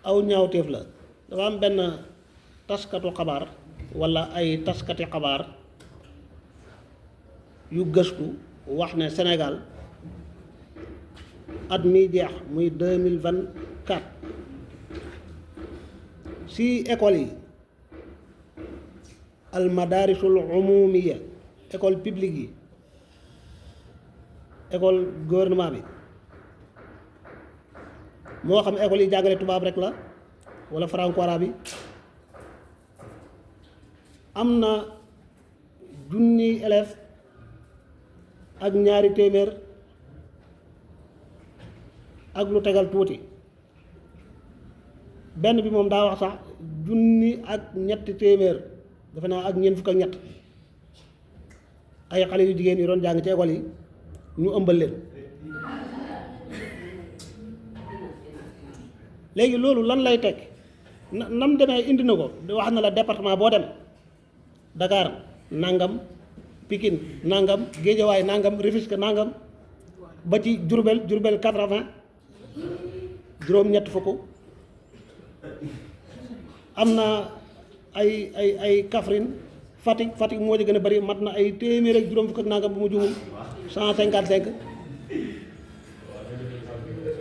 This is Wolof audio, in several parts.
aw ñaawteef la. dafa am benn taskatu xabaar walla ay taskati xabaar yu gëstu wax ne Sénégal at mi jeex muy 2024 si école yi al madarisul umumiya école publique yi école gouvernement bi moo xam école yi jàngale tubaab rek la wala franco arabe yi am na junni élève ak ñaari téeméer ak lu tegal tuuti benn bi moom daa wax sax junni ak ñetti téeméer defe naa ak ñeent fukk ak ñett ay xale yu jigéen yu doon jàng ci école yi ñu ëmbal leen. léegi loolu lan lay teg nam demee indi na ko wax na la département boo dem Dakar nangam, Pikine nangam, Guédiawaye nangam, Rufisque nangam, ba ci Diourbel 80 juróom-ñett fukk am na ay Kaffrine Fatick moo ci gën a bari mat na ay téeméer ak juróom fukk ak nangam bu mu juumul 155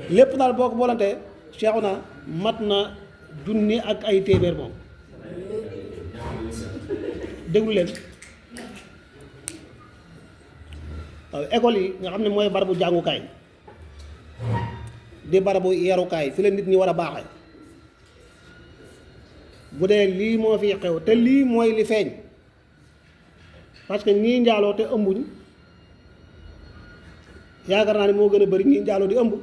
lépp daal boo ko boolantee Cheikhouna mat na junni ak ay téeméer moom déglu leen waaw école yi nga xam ne mooy barabu jàngukaay di barabu yarukaay fi la nit ñi war a baaxee bu dee lii moo fi xew te lii mooy li feeñ parce que ñii njaaloo te ëmbuñ yaakaar naa ne moo gën a bari ñii njaaloo di ëmb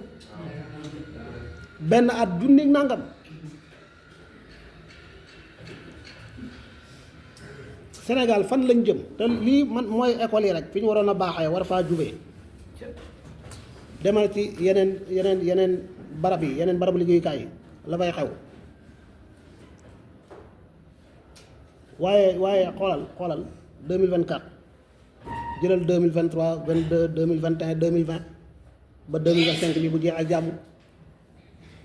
benn at junni nangam Sénégal fan lañ jëm te lii man mooy école yi rek fi ñu waroon a baaxee war faa jubee demal ci yeneen barab yi yeneen barabu liggéeyukaay yi la fay xew waaye xoolal 2024 jëlal 2023 22 2021 2020 ba 2025 bi bu jeex ak jàmm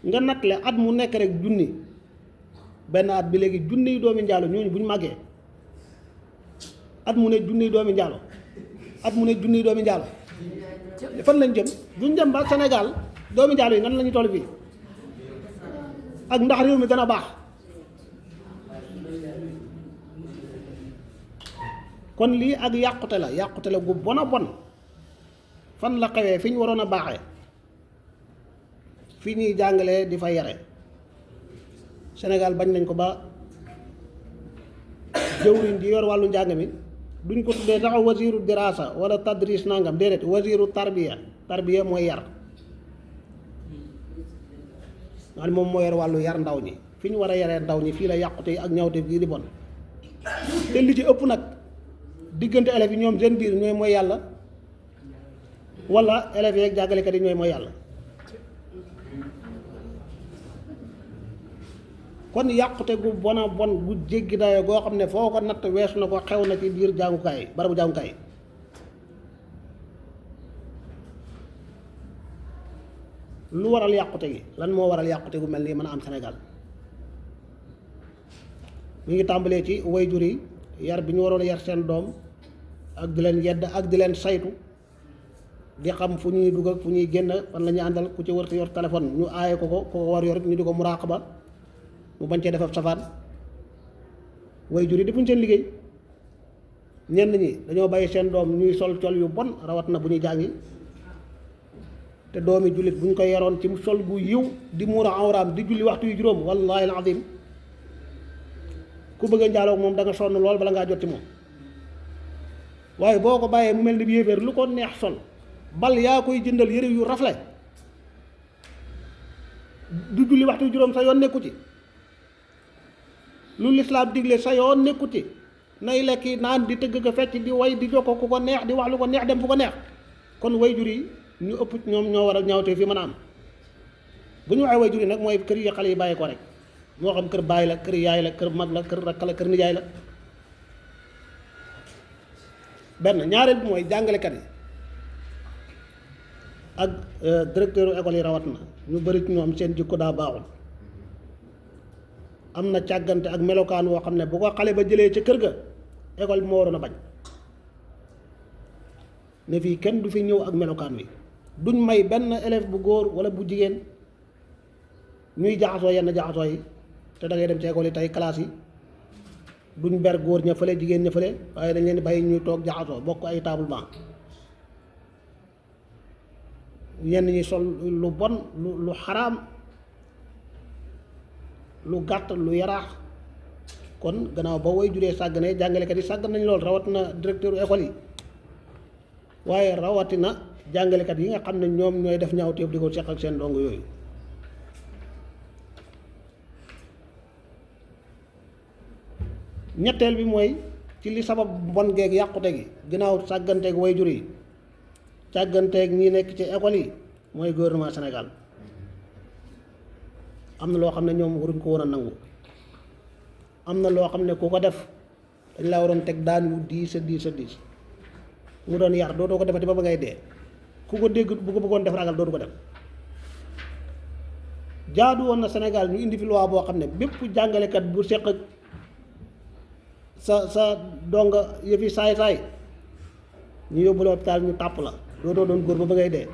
nga nattale at mu nekk rek junni benn at bi léegi junniy doomi njaalo ñooñu bu ñu màggee at mu ne junniy doomi njaalo at mu ne junniy doomi njaalo fan lañ jëm duñ dem ba Sénégal doomi njaalo yi nan la ñu toll fii ak ndax réew mi dana baax kon lii ak yàqute la gu bon a bon fan la xewee fi ñu waroon a baaxee fi ñuy jàngalee di fa yare Sénégal bañ nañ ko ba jëwriñ di yor wàllu njàng mi duñ ko tuddee taxaw wasiiru dirasa wala tadris nangam déedéet wasiiru tarbiya mooy yar nga moom moo yor wàllu yar ndaw ñi fi ñu war a yaree ndaw ñi fii la yàqute yi ak ñawte bii di bon te li ci ëpp nag diggante élèves yi ñoom seen biir ñooy mooy yàlla wala élèves yi ak jàngalekat yi ñooy mooy yàlla kon yàqute gu bona bon gu jéggi dayo goo xam ne foo ko natt weesu na ko xew na ci biir jàngukaay barabu jàngukaay lu waral yàqute gi lan moo waral yàqute gu mel nii mën a am Sénégal mi ngi tàmbalee ci waajur yi yar bi ñu waroon a yar seen doom ak di leen yedd ak di leen saytu di xam fu ñuy dugg ak fu ñuy génn fan la ñuy àndal ku ci war yor téléphone ñu aaye ko war yor ñu di ko muraqaba mu bañ cee def ab safaan waajur yi defuñ seen liggéey ñenn ñi dañoo bàyyi seen doom ñuy sol col yu bon rawat na bu ñuy jàngi te doomi jullit bu ñu ko yaroon ci sol gu yiw di muura awraam di julli waxtu yu juróom wallahi alazim ku bëgg a njaaloo moom da nga sonn lool bala ngaa jot ci moom waaye boo ko bàyyee mu mel ni bi yéeféer lu ko neex sol bal yaa koy jëndal yëre yu rafle du julli waxtu yu juróom sa yoon nekku ci lu lislaam digle sa yoon nekku ci nay lekki naan di tëgg ko fecc di way di jokko ku ko neex di wax lu ko neex dem fu ko neex kon waajur yi ñu ëpp ñoom ñoo war a ñaawtee fi mën a am bu ñu waxee waajur yi nag mooy kër yi xale yi bàyyi ko rek moo xam kër baay la kër yaay la kër mag la kër rakk la kër nijaay la benn ñaareel bi mooy jàngalekat yi ak directeur école yi rawat na ñu bëri ci ñoom seen jikko daa baaxul am na càggante ak melokaan woo xam ne bu ko xale ba jëlee ca kër ga école bi moo waroon a bañ ne fii kenn du fi ñëw ak melokaan wi duñ may benn élève bu góor wala bu jigéen ñuy jaxasoo yenn jaxasoo yi te da ngay dem ci école yi tey classe yi duñ ber góor ña fële jigéen ña fële waaye dañ leen di bàyyi ñuy toog jaxasoo bokk ay table banc ñenn ñi sol lu bon lu xaraam lu gàtt lu yaraax kon gannaaw ba way juree sàggane jàngalekat yi sàggan nañ lool rawatina directeur école yi waaye rawatina jàngalekat yi nga xam ne ñoom ñooy def ñaawteef di ko seq ak seen ndongo yooyu ñetteel bi mooy ci li sabab mbon geeg yàqute gi gannaaw sàgganteeg way jur yi sàgganteeg ñi nekk ci école yi mooy gouvernement Sénégal am na loo xam ne ñoom waruñ ko woon a nangu am na loo xam ne ku ko def dañ laa waroon teg daan yu diis a diis mu doon yar dootoo ko defati ba ba ngay dee ku ko dégg bu ko bëggoon def ragal dootu ko def jaadu woon na Sénégal ñu indi fi loi boo xam ne bépp jàngalekat bu seq ak sa donga yëfi saay-saay ñu yóbbu la hôpital ñu tàpp la dootoo doon góor ba ba ngay dee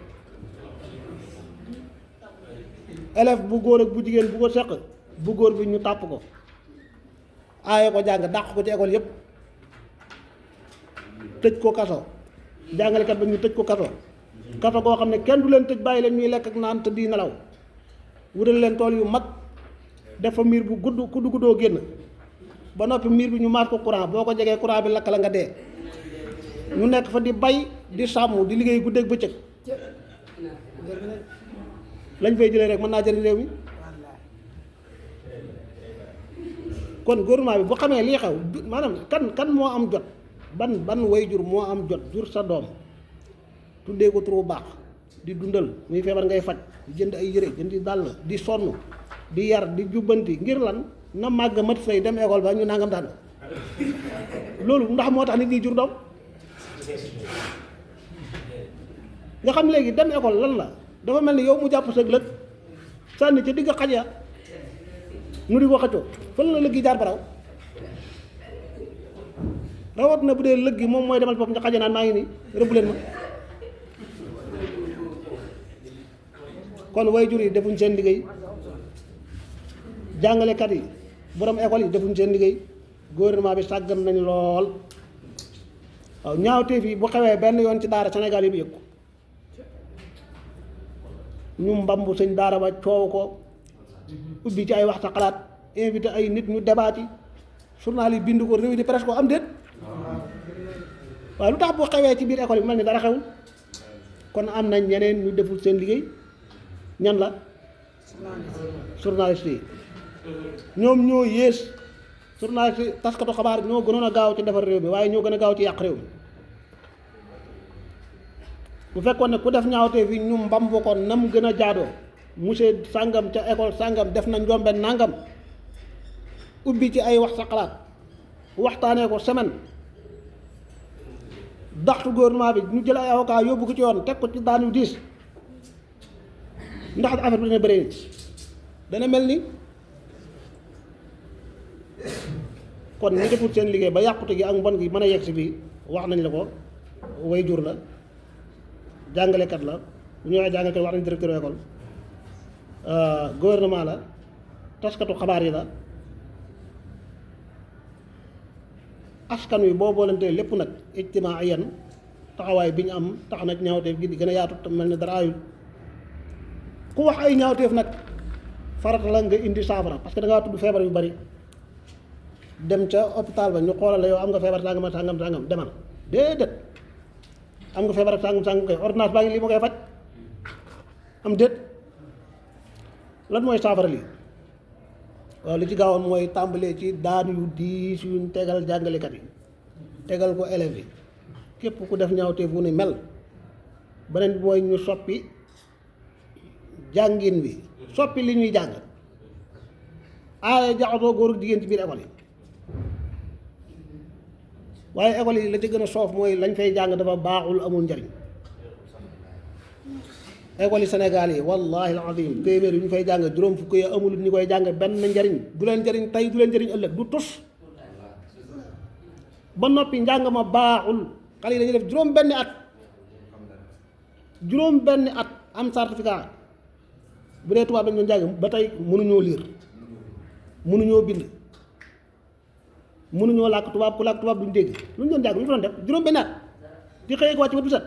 élève bu góor ak bu jigéen bu ko seq bu góor bi ñu tàpp ko aaye ko jàng dàq ko ci école yépp tëj ko kaso jàngalekat ba ñu tëj ko kaso koo xam ne kenn du leen tëj bàyyi leen ñuy lekk ak naan te di nelaw wutal leen tool yu mag def fa miir bu guddoo génn ba noppi miir bi ñu maas ko courant boo ko jegee courant bi lakk la nga dee ñu nekk fa di bay di sàmm di liggéey guddeeg bëccëg lañ fay jëlee rek mën naa jëriñ réew mi kon gouvernement bi bu xamee lii xew maanaam kan moo am jot ban waajur moo am jot jur sa doom tuddee ko turu baax di dundal muy feebar ngay faj di jënd ay yére jëndi dàll di sonn di yar di jubbanti ngir lan na màgg mat say dem école ba ñu nangam daan loolu ndax moo tax nit ñi jur doom nga xam léegi dem école lan la dafa mel ni yow mu jàpp sa lëg sànni ca digg xaj ya nu di ko xëccoo fan la lëg gi jaar baraw rawat na bu dee lëg gi moom mooy demal boppam ca xaja naan maa ngi nii rëbb leen ma kon waajur yi defuñ seen liggéey jàngalekat yi borom école yi defuñ seen liggéey gouvernement bi sàggan nañ lool waaw ñaawteef yi bu xewee benn yoon ci daara Sénégal yi bu yëg ko ñu mbambu sëñ daara ba coow ko ubbi ci ay wax sa xalaat invité ay nit ñu débat ci journal yi bind ko revue de presse ko am déet waaye lu tax bu xewee ci biir école bi mel ni dara xewul kon am nañ ñeneen ñu deful seen liggéey ñan la journaliste yi ñoom ñoo yées journaliste yi taskatu xabaar ñoo gënoon a gaaw ci defar réew mi waaye ñoo gën a gaaw ci yàq réew mi bu fekkoon ne ku def ñaawtee fi ñu mbambu ko nam gën a jaadoo monsieur sàngam ca école sàngam def na njombe nàngam ubbi ci ay wax sa xalaat waxtaanee ko semaine daxtu gouvernement bi ñu jël ay avocat yóbbu ko ci yoon teg ko ci daan yu diis ndax affaire bi dana bëree ni dana mel ni kon ñu defut seen liggéey ba yàqute gi ak mbon gi mën a yegg si fii wax nañ la ko way jur la jàngalekat la bu ñu waxee jàngalekat wax nañ directeur école gouvernement la taskatu xabaar yi la askan wi boo boolantee lépp nag ijtimaa ayan taxawaay bi ñu am tax nag ñaawteef gi di gën a yaatu te mel ne dara ayul ku wax ay ñaawteef nag farata la nga indi saafara parce que da ngaa tudd feebar yu bari dem ca hôpital ba ñu xoolal la yow am nga feebar sàngam ak sàngam sàngam demal déedéet am nga feebar ak sàngam sàngam koy ordonnance baa ngi lii ma koy faj am déet lan mooy saafara lii waaw li ci gaawoon mooy tàmbalee ci daan yu diis yuñ tegal jàngalekat yi tegal ko élèves yi képp ku def ñaawteef bu ni mel beneen bi mooy ñu soppi jàngin bi soppi li ñuy jàng aaye jaxasoo góor ak jigéen ci biir école yi waaye école yi la ci gën a soof mooy lañ fay jàng dafa baaxul amul njariñ école yi Sénégal yi wallahi alazim téeméer yu ñu fay jàng juróom fukk yi amul ñu koy jàng benn njariñ du leen njariñ tey du leen njariñ ëllëg du tus ba noppi njàng ma baaxul xale yi dañuy def juróom benni at am certificat bu dee tubaab dañ doon jàng ba tey mënuñoo liir mënuñoo bind mënuñoo làkk tubaab ku làkk tubaab duñ dégg lu ñu doon jàng lu ñu doon def juróom benni at di xëyee ko wàcc ba du set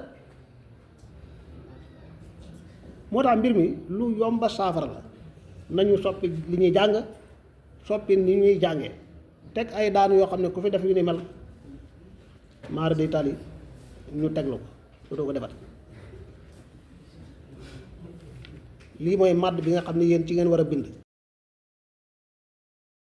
moo tax mbir mi lu yomba saafara la nañu soppi li ñuy jàng soppi ni ñuy jàngee teg ay daanu yoo xam ne ku fi def yu ni mel maara day tali ñu teg la ko doo ko defat lii mooy màdd bi nga xam ne yéen ci ngeen war a bind